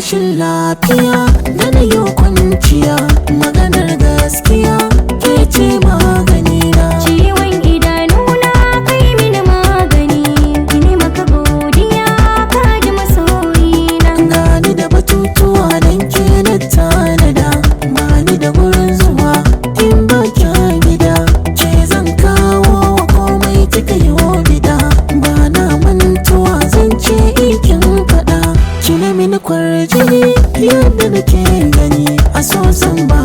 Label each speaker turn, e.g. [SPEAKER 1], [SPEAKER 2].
[SPEAKER 1] Rashin lafiya da na yi kwanciya, maganar gaskiya ke ce magani na.
[SPEAKER 2] Ciwon idanuna kai mini magani, ni maka godiya ka ji masoyina.
[SPEAKER 1] Gani da batutuwa don ke na tanada, bani da gurin zuwa in ba kya gida. Ke zan kawo wa komai kika yi wa bida, ba na mantuwa zan ce ikin faɗa. Ki na mini kwarjini yadda nake gani, a so zan ba.